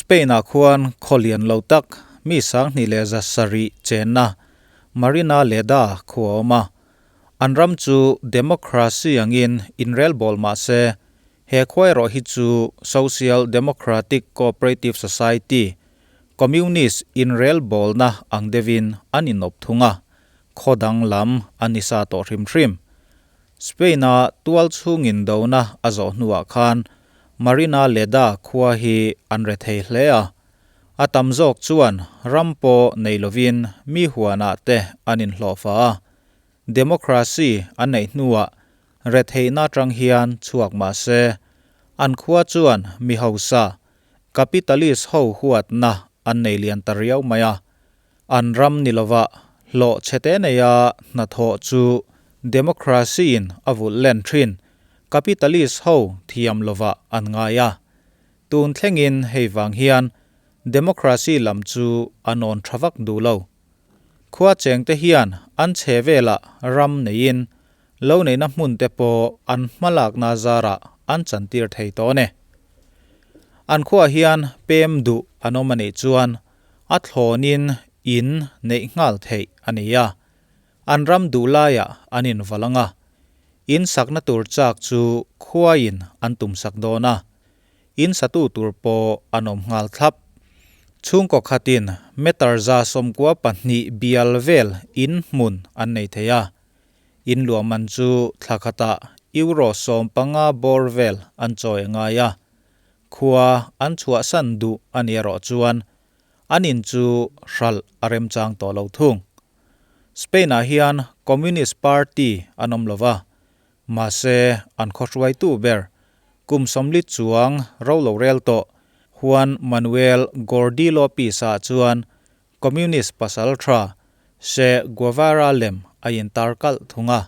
Spain-ah khuan khaw lian lo tak mi 2700 chenna Marina Leda khu a awm a. An ram chu democracy angin inrelbawl mah se, he khua erawh hi chu Social Democratic Cooperative Society, Communist inrelbawlna ang deuhin an inawp thung a, khaw dang lam a ni sa tawh hrim hrim. Spain-a tual chhungin dona a zawh hnuah khan Marina Leda khua hi an re thei hle a, a tam zawk chuan ram pawh nei lovin mi huanah te an inhlawhfa a, democracy an neih hnuah retheihna atang hian chhuak mah se, an khua chuan mi hausa, capitalist ho huatna an nei lian ta riau mai a. An ram ni lova hlawh chhete neia hnathawh chu democracy-in a vulh len thin, capitalist ho thiam lovah an ngai a. Tun thlengin hei vang hian democracy lam chu a nawn tha vak duh lo. Khua chengte hian an chhe velah ram neiin lo neihna hmun te pawh an hmalakna zarah an chantir thei tawh a ni. An khuaah hian pem duh an awm a nih chuan a thlawnin in neih nghal theih a ni a, an ram duh laiah an invalh ang a, in sakna tur chak chu khuaiin an tumsak dawn a, in satu tur pawh an awm nghal thlap. Chhungkaw khatin meter 92 bial vel in hmun an nei thei a, in luah man chu thla khatah euro 15 bawr vel an chawi a ngai a, Khua an chhuahsan duh a ni erawh chuan an in chu hralh a remchang tawh lo thung. Spain-ah hian Communist Party an awm lo va, mahse an khawhruaitu ber kum 40 chuang ro lo rel tawh Juan Manuel Gordillo Pisa chuan Communist pasal tha Che Guevara lem a intar kalh thung a.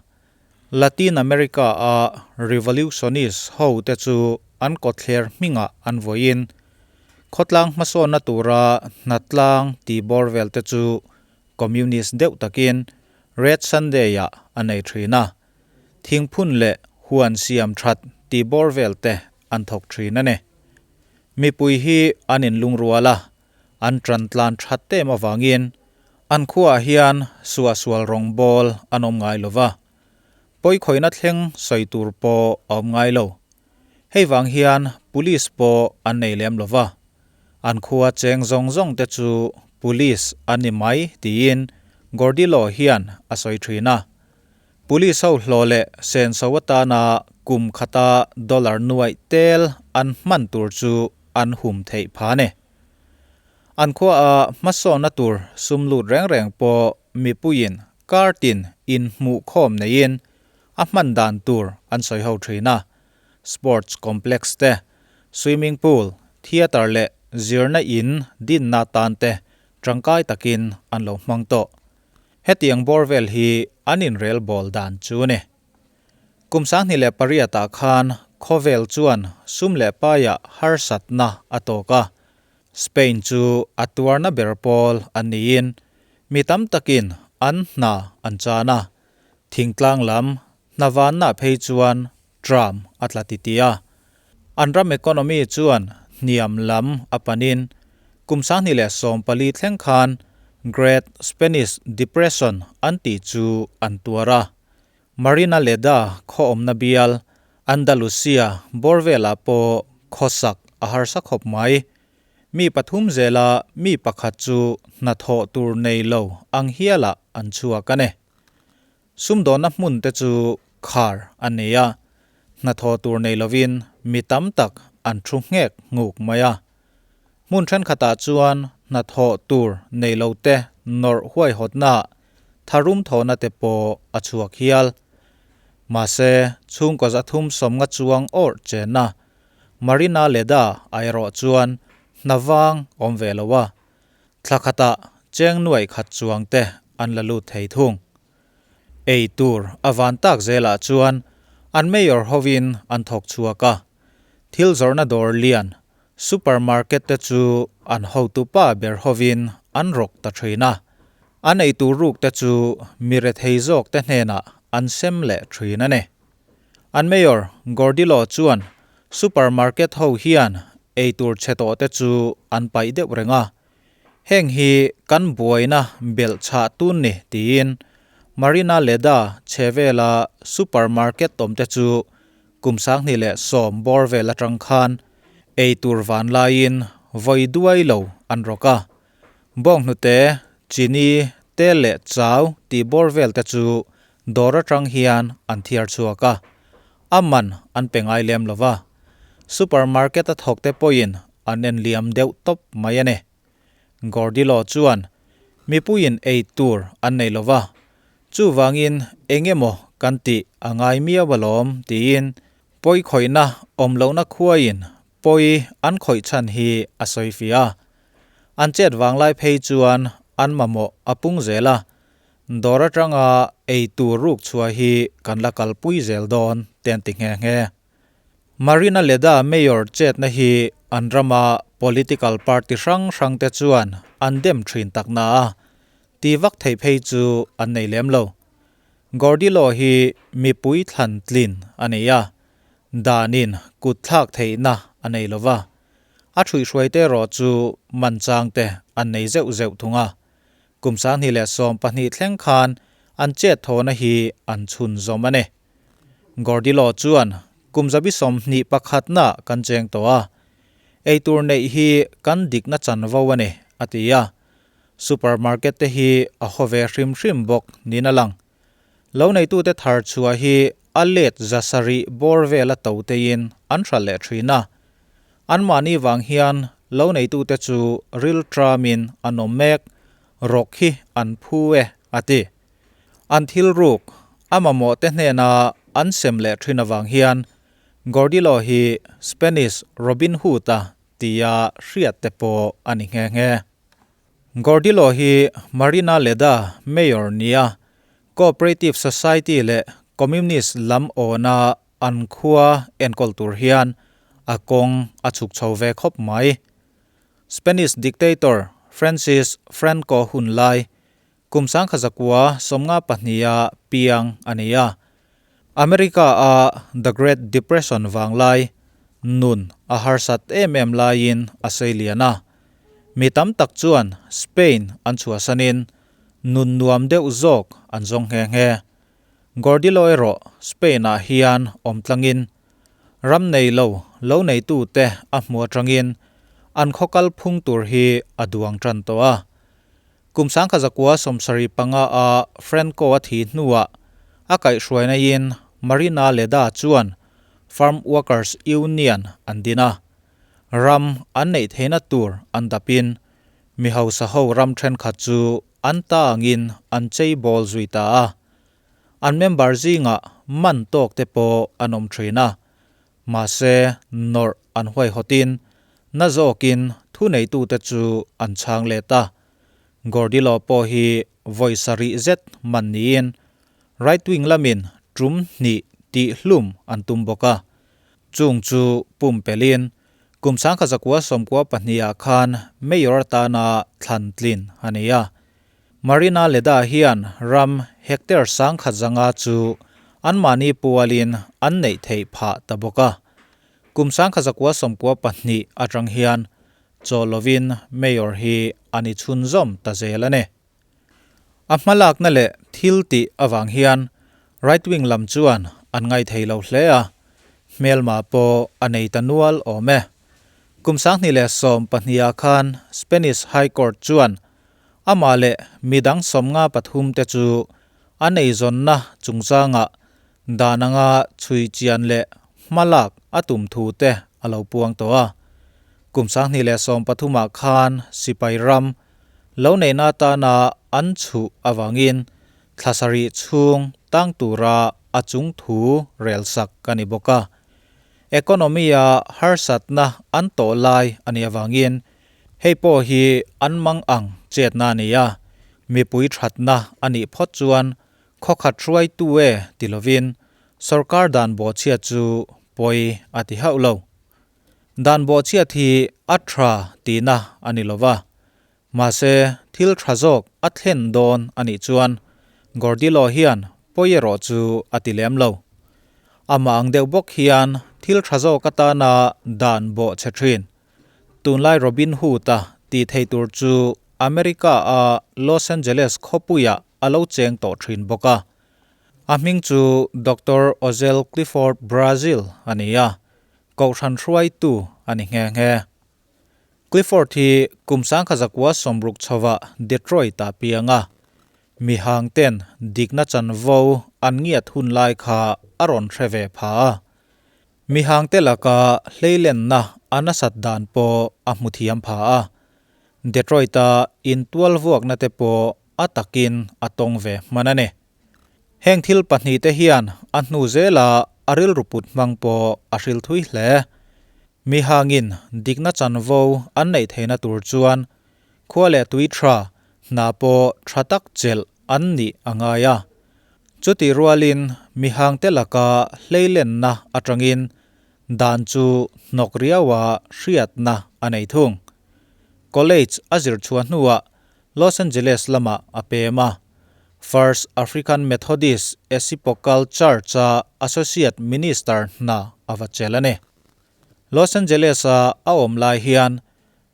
Latin America-a revolutionist ho te chu an kawtthler hmingah an vawiin khawtlang hmasawnna tura hnatlang tih bawr vel te chu Communist deuh takin Red Sunday-ah a nei thin a. Thingphun leh huan siam that tih bawr vel te an thawk thin a ni. Mipui hi an inlungrual a, An ṭan tlan ṭhat em avangin an khuaah hian suahsual rawngbawl an awm ngai lo va, pawikhawihna thleng sawi tur pawh a awm ngai lo. Hei vang hian police pawh an nei lem lo va, an khua cheng zawng zawng te chu police an ni mai tiin Gordillo hian a sawi ṭhin a. Police ho hlawh leh senso atana kum khata dollar nuaih tel an hman tur chu an hum theih pha ni. An khuaah hmasawnna tur sum lut reng reng pawh mipuiin kartin inhmuhkhawm neiin a hman dan tur an sawi ho thin a, sports complex te, swimming pool, theatre leh zirna in dinna tan te tangkai takin an lo hmang tawh. Hetiang bawr vel hi an inrelbawl dan chu a ni. Kum 2008 ah khan khawvel chuan sum leh paiah harsatna a tawk a, Spain chu a tuarna ber pawl an niin mi tam takin an hna an chan a, thingtlang lam hna vanna phei chuan tram a tla titi a. An ram economy chuan hniam lam a panin kum 2014 thleng khan Great Spanish Depression an tih chu an tuar a. Marina Leda khaw awmna bial Andalusia bawr velah pawh khawsak a harsa khawp mai. Mi pathum zela mi pakhat chu hnathawh tur nei lo ang hialah an chhuak a ni. Sumdawnna hmun te chu khar a nei a, hnathawh tur nei lovin mi tam tak an thu nghek nghuk mai a. Hmun thenkhatah chuan hnathawh tur nei lo te nawrh huaihawtnaah tharum thawhna te pawh a chhuak hial. Mahse, chhungkaw 350 chuang awrh chenna Marina Leda ah erawh chuan hna vang awm ve lo a, thla khatah cheng nuaih khat chuang te an la lut thei thung. Ei tur a van tak zelah chuan an mayor hovin an thawk chhuak a, thil zawrhna dawr lian Supermarket te chu an hotupa ber hovin an rawk ta thin a, an eitur ruk te chu mi rethei zawk te hnenah an sem leh thin a ni. An Mayor Gordillo chuan supermarket ho hian eitur chhe tawh te chu an paih deuh reng a. Heng hi kan buaina belh chhah tun ni tiin Marinaleda chhe vela supermarket awm te chu kum 2010 bawr vel atang khan eitur van laiin vawi duai lo an rawk a. Bawnghnute, chini, te leh chau tih bawr vel te chu dawr atang hian an thiar chhuak a, a man an pe ngai lem lo va. Supermarket a thawk te pawhin an en liam deuh tawp mai a ni. Gordillo chuan mipuiin ei tur an nei lo va, chuvangin eng emaw kan tih a ngai miau alawm tiin pawi khawihna awm lohna khuaiin pawi an khawih chhan hi a sawi fiah a. An chet vanglai phei chuan an mamawh a pung zel a, dawr atanga ei tur ruk chhuah hi kan la kalpui zel dawn te an ti nghe nghe. Marina Leda Mayor chetna hi an rama political party hrang hrang te chuan an dem thin tak na a, ti vak theih phei chu an nei lem lo. Gordillo hi mipui thlan tlin a nei a, danin kut thlak theihna a nei lo va, a thuihhruaite erawh chu man chang te an nei zeuh zeuh thung a. Kum 2012 thleng khan an chet thawhna hi an chhunzawm a ni. Gordillo chuan kum 21 na kan cheng tawh a, eitur neih hi kan dikna chanvo a ni, a ti a. Supermarket te hi a haw ve hrim hrim bawk niin a lang. Lo neitute thar chhuah hi a let 700 bawr vela to teiin an hralh leh thin a. Anmahni vang hian lo neitute chu ril tramin an awm mek, rawk hi an phu e, a ti. An thil ruk, a mamawh te hnena an sem leh thin avang hian Gordillo hi Spanish Robin Hood-a tia hriat te pawh a ni nghe nghe. Gordillo hi Marinaleda Mayor nia Cooperative Society leh Communist lam awna an khua enkawl tur hian a kawng a chhuk chho ve khawp mai. Spanish dictator Francis Franco hun lai Kum 1952 piang a ni a. America-a The Great Depression vang lai, nun a harsat em em laiin a sei lian a. Mi tam tak chuan Spain an chhuahsanin nun nuam deuh zawk an zawng nghe nghe. Gordillo erawh Spain-ah hian awm tlangin ram nei lo lo neitute a hmu atangin an khaw kal phung tur hi a duang tan tawh a. Kum 1975 a Franco a thi hnuah a kaihhruaina in Marina Leda chuan Farm Workers Union an din a, ram an neih theihna tur an dapin mi hausa ho ram thenkhat chu an ta angin an chei bawl zui ta a. An member zingah man tawk te pawh an awm thin a, mahse nawrh an huaihawtin na zawkin thuneitute chu an chhang let a. Gordillo pawh hi vawi sarih zet man niin right wing lamin tum hnih tih hlum an tum bawk a. Chung chu pumpelhin kum 1992 ah khan mayor atana thlan tlin a ni a. Marina Leda hian ram hectare 1500 chu anmahni pualin an neih theih phah ta bawk a. Kum 1992 atang hian chaw lovin mayor hi a ni chhunzawm ta zel a ni. A hmalakna leh thil tih avang hian right wing lam chuan an ngai thei lo hle a, hmelma pawh a nei ta nual awm e. Kum 2012 ah khan Spanish High Court chuan amah leh midang 53 te chu a neizawnna chungchangah dan anga chhui chian leh hmalak a tum thu te a lo puang tawh a. Kum 2013 ah khan sipai ram lo neihna atana an chhuh avangin thla sarih chhung tang tura a chung thu rel sak a ni bawk a. Economy-a harsatna an tawh lai a nih avangin hei pawh hi an mang ang chetna a ni a, mipui thatna a nih phawt chuan khawkhat hruaitu e ti lovin sorkar dan bawhchhiat chu pawi a ti hauh lo. Dan bawhchhiat hi a tha tihna a ni lova, mahse thil tha zawk a thlen dawn a nih chuan Gordillo hian pawi erawh chu a ti lem lo. Amah ang deuh bawk hian thil tha zawk atana dan bawhchhe thin. Tunlai Robin Hood-a tih theih tur chu America-a Los Angeles khawpuiah a lo cheng tawh thin bawk a. A hming chu Doctor Ozell Clifford Brazil a ni a, kohhran hruaitu a ni nghe nghe. Clifford hi kum sangkhazakua sawmruk chhovah Detroit-ah piang a, mihang ten dikna chanvo an ngiat hun lai kha a rawn hre ve pha a. Mihang te laka hleilenna a nasat dan pawh a hmu thiam pha a, Detroit-a intual vuakna te pawh a takin a tawng ve hman a ni. Heng thil pahnihte hian a hnu zela a rilru put hmang pawh a hril thui hle. Mihangin dikna chanvo an neih theihna tur chuan khua leh tui tha hna pawh tha tak chelh an nih a ngai a. Chutih rualin mihangte laka hleilenna atangin dan chu hnawk riaua hriatna a nei thung. College a zir chhuah hnuah Los Angeles lamah a pem a, First African Methodist Episcopal Church-a Associate Minister hna a va chelh a ni. Los Angeles-a a awm lai hian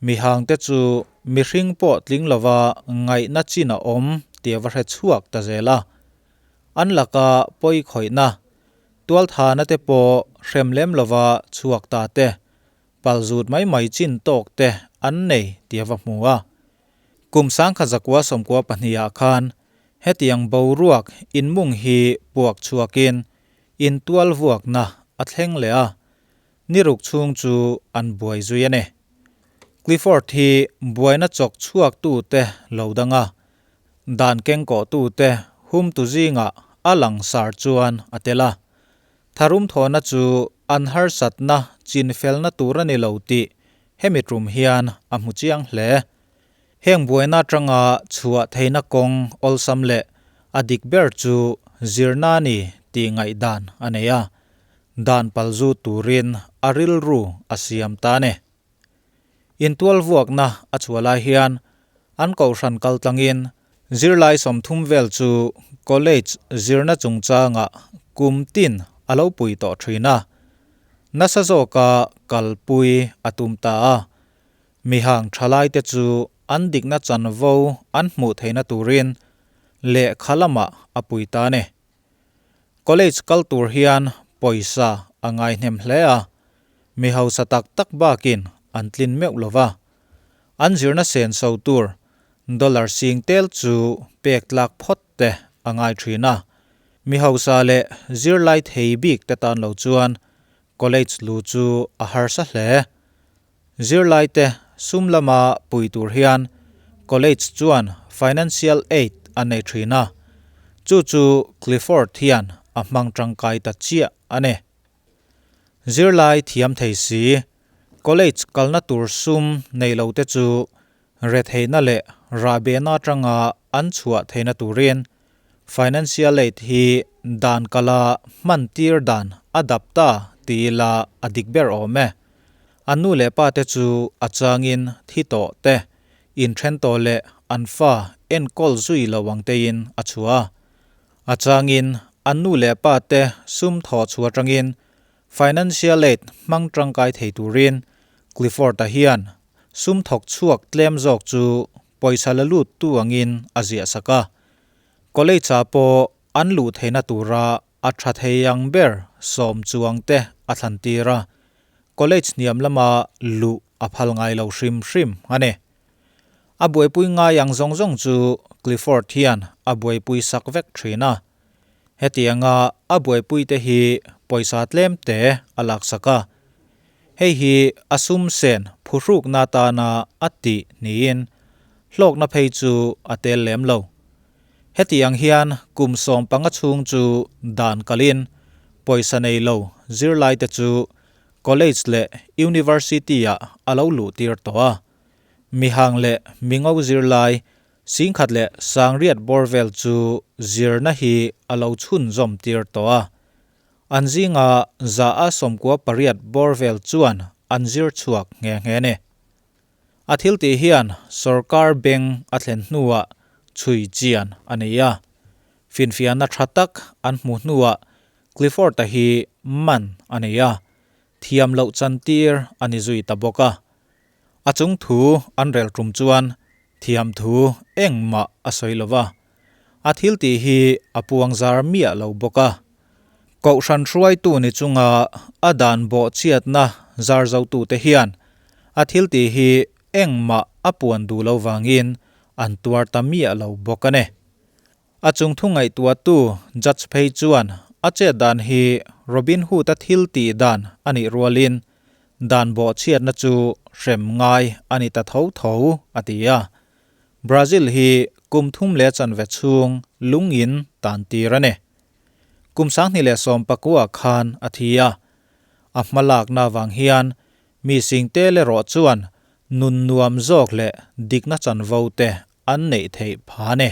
mihangte chu mihring pawh tling lova ngaihna chin a awm tih a va hre chhuak ta zel a. An laka pawi khawihna, tualthana te pawh hrem lem lova chhuak ta te, Palzut mai mai chin tawk te an nei tih a va hmu a. Kum sangkhat zakua sawmkua pahnihah khan hetiang boruak inmung hi puak chhuakin intual vuakna a thleng leh a, niruk chhung chu an buai zui a ni. Clifford hi buaina chawk chhuaktute lo dang a, dan kengkawhtute humtu zingah a langsar chuan a tel a. Tharum thawhna chu an harsatna chinfelna tur a ni lo tih hemi tum hian a hmu chiang hle. Heng buaina atanga chhuah theihna kawng awlsam leh a dik ber chu zirna a ni tih ngaihdan a nei a, dan palzu turin a rilru a siam ta a ni. Intual vuakna a chhuah lai hian an kohhran kal tlangin zirlai 30 vel chu college zirna chungchangah kum tin a lo pui tawh thin a, nasa zawka kalpui a tum ta a. Mihang thalaite chu an dikna chanvo an hmuh theihna turin lehkha lamah a pui ta a ni. College kal tur hian pawisa a ngaihnem hle a, mi hausa tak tak bakin an tlin meuh lo va. An zirna sen so tur dollar sing tel chu pek tlak phawt te a ngai thin a, mi hausa leh zirlai thei bik te tan lo chuan college lu chu a harsa hle. Zirlaite sum lama pui tur hian college chuan financial aid a nei thin a, chu chu Clifford hian a hmang tangkai ta chiah a ni. Zirlai thiam thei si, college kalna tur sum nei lo te chu retheihna leh rahbehna atanga an chhuah theihna turin financial aid hi dan kala hman tir dan a dap ta ti ila a dik ber awm e. An nu leh pa te chu a changin thi tawh te, inthen tawh leh an fa enkawl zui lo ang tein a chhuah a. A changin an nu leh pa te sum thawh chhuah atangin financial aid hmang tangkai thei turin Clifford-a hian sum thawk chhuak tlem zawk chu pawisa la lut tu angin a ziah sak a. College-ah pawh an luh theihna tura a tha thei ang ber sawm chuang te a thlan tir a, college hniam lama luh a phal ngai lo hrim hrim a ni. A buaipui ngai ang zawng zawng chu Clifford hian a buaipui sak vek thin a. Hetianga a buaipui te hi pawisa tlem te a lak sak a. Hei hi a sum sen phuhrukna atana a tih niin hlawkna phei chu a tel lem lo. Hetiang hian kum 15 chhung chu dan kalin pawisa nei lo zirlaite chu college leh university-ah a lo luh tir tawh a. Mihang leh mingo zirlai 10,080 bawr vel chu zirna hi a lo chhunzawm tir tawh a. An zinga 98 bawr vel chuan an zir chhuak nghe nghe a ni. A thil tih hian sorkar beng a thlen hnuah chhui chian a nei a. Finfiahna tha tak an hmu hnuah Clifford-a hi man a nei a, thiam loh chantir a ni zui ta bawk a. A chung thu an rel tum chuan thiam thu engmah a sawi lo va, a thiltih hi a puangzar miah lo bawk a. Kohhran hruaitu ni chunga a dan bawhchhiatna zar zotute hian a thiltih hi engmah a puan duh lo vangin an tuar ta miah lo bawk a ni. A chung thu ngaihtuahtu judge phei chuan a chet dan hi Robin Hood-a thil tih dan a nih rualin dan bawhchhiatna chu hrem ngai a ni ta tho tho, a ti a. Brazil hi kum thum leh chanve chhung lungin tan tir a ni. Kum 2019 khan a thi a. A hmalakna avang hian mi singte leh rawh chuan nun nuam zawk leh dikna chanvo te an neih theih phah a ni.